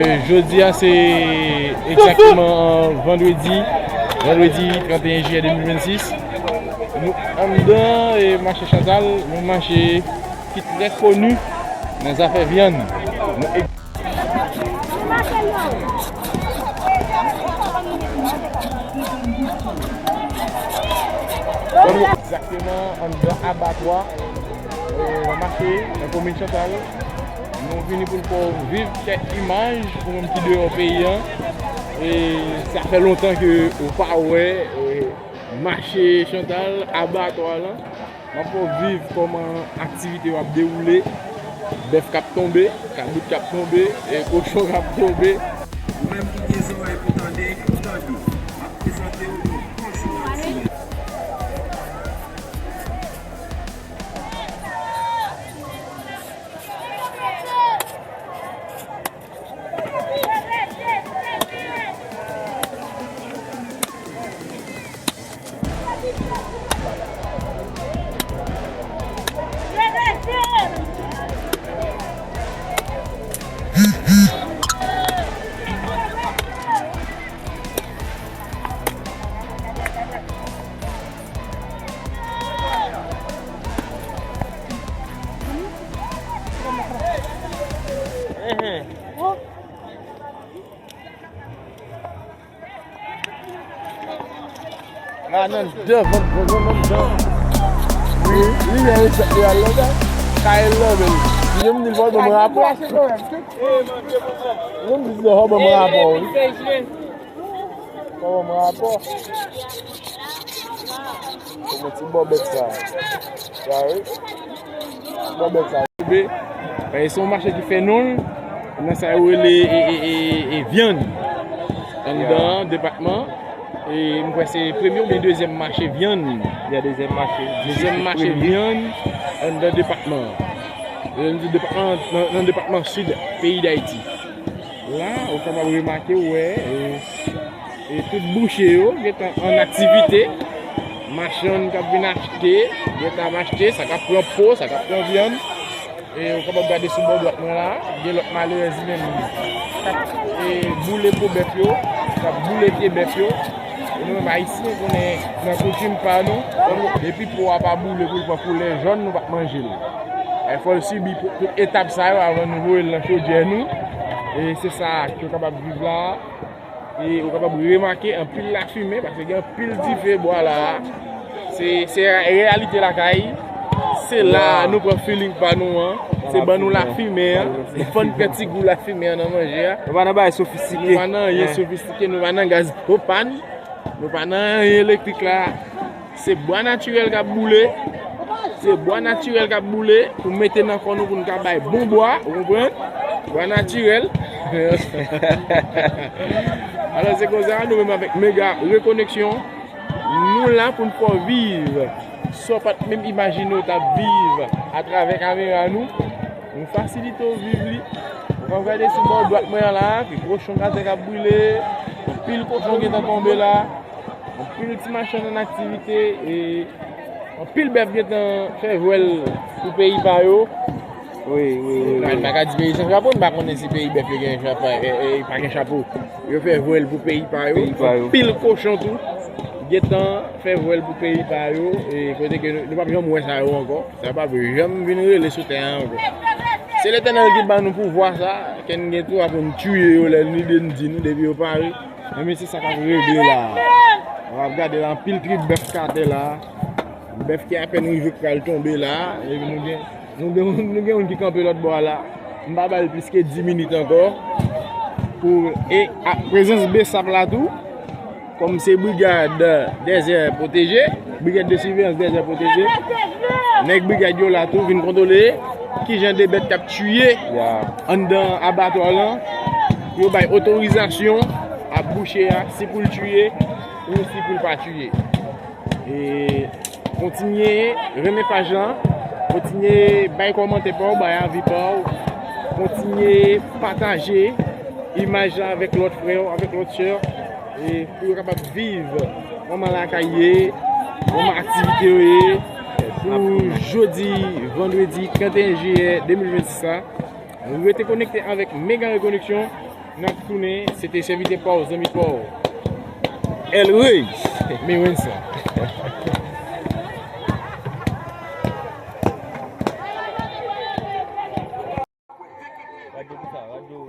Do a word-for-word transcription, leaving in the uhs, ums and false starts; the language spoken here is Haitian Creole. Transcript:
Jodi a se egzakteman vandredi, vandredi trannteyen jiyè de mil vennsis. Nou anndan e mache Chantal, yon mache ki trè koni nan zafè vyann. Nou Egzakteman anndan abatwa, e, nan mache, nan komin Chantal. Nou vini pou n fè w viv kèk imaj, ou menm ki deyò peyi an. E sa fè lontan ke ou pa wè, e, mache Chantal, abatwa lan. M ap fè w viv kòman aktivite yo ap dewoule. Bèf k ap tonbe, kabrit k ap tonbe, e kochon k ap tonbe. Ou menm ki gen zòrèy pou tande, tande. M ap prezante w yon bon jounalis. La nan devan, devan, devan. Wi, li gen resèt li al la, kay la, men. Li menm di l fò ban m rapò. Li menm di l fò ban m rapò, wi. Fò ban m rapò. Pou mwen ti bò bèt sa. Sa, wi. Ti bò bèt sa. Be, e, se yon mache ki fè non l nan sa yo rele, e, e, e, e, vyann anndan depatman. E m kwè se premye oubyen dezyèm mache vyann. Ya, dezyèm mache. Dezyèm mache vyann anndan depatman. E m di depatman, nan, nan depatman sid peyi Dayiti. La, ou kapab remake, ou wè, e, e tout bouche yo gentan an aktivite. Machann k ap vin achte, gentan ap achte, sa k ap pran po, sa k ap pran vyann. E ou kapab gade sou bò dwat mwen la, gen lòt malerèz li menm k ap, e, boule po bèf yo, k ap boule pye bèf yo. E nou menm Ayisyen konnen nan koutim pa nou, depi po a pa boule pou l pran koulè jòn, nou p ap manje l. E fò l sibi pou, tout etap sa yo avan nou voye l nan chodyè nou. E se sa ke w kapab viv la. E ou kapab remake anpil lafimen, paske gen anpil dife bwa la. Se, se reyalite lakay. Se la nou pran feeling pa nou an. Se ban nou lafimen an. Nou fann pran ti gou lafimen an nan manje a. Nou pa nan bagay sofistike. Nou pa nan anyen sofistike, nou pa nan gaz pwopàn. Nou pa nan anyen elektrik la. Se bwa natirèl k ap boule. Se bwa natirèl k ap boule pou mete nan kò nou pou n ka bay bon bwa, ou konprann? Bwa natirèl. Alò, se konsa, nou menm avèk Mega Rekoneksyon, nou la pou n fè w viv sa w pa t menm imajine w t ap viv atravè kamera nou. Nou fasilite w viv li. Ou ka gade sou bò dwat mwen an la, ke kochon k atè k ap brile, anpil kochon gentan tonbe la. Anpil ti machann an aktivite, e anpil bèf gentan fè vwèl pou peyi pa yo. Wi, wi, wi, wi. M pa ka di peyi san chapo, m pa konnen si peyi bèf yo gen chapo, e, e, pa gen chapo. Yo fè vwèl pou peyi pa yo. Peyi pa yo. Anpil kochon tou gentan fè vwèl pou peyi pa yo. E kote ke nou, nou p ap janm wè sa yo ankò. Sa p ap janm vin rele sou tè a ankò. Se Letènèl ki ban nou pouvwa sa, ke n gen dwa pou n tiye yo lè n lide n di nou depi yo pare. Ebyen, se sa k ap regle la. W ap gade la, anpil trip bèf k atè la. Bèf ki apèn rive k pral tonbe la. Epi nou gen, nou gen, nou gen youn ki kanpe lòt bò a la. M pa ba l plis ke dis minit ankò. Pou, e a prezans B S A P la tou, kòm se brigad dèzè pwoteje, brigad de siveyans dèzè pwoteje, nèg brigad yo la tou vin kontwole kijan de bèt k ap tiye anndan abatwa lan, pou yo bay otorizasyon a bouche a, si pou l tiye ou si pou l pa tiye. E kontinye renmen paj lan, kontinye bay kòmantè pa w, bay avi pa w, kontinye pataje imaj la avèk lòt frè w, avèk lòt sè w, e pou yo kapab viv kòman lakay ye, kòman aktivite yo ye, pou jodi vandredi trannteyen jiyè de mil vennsis la. Rete konekte avèk Mega Rekoneksyon. N ap tounen, se te sèvitè pa w, zanmi pa w, El Rey, men wen sa. Radyo pou sa, radyo.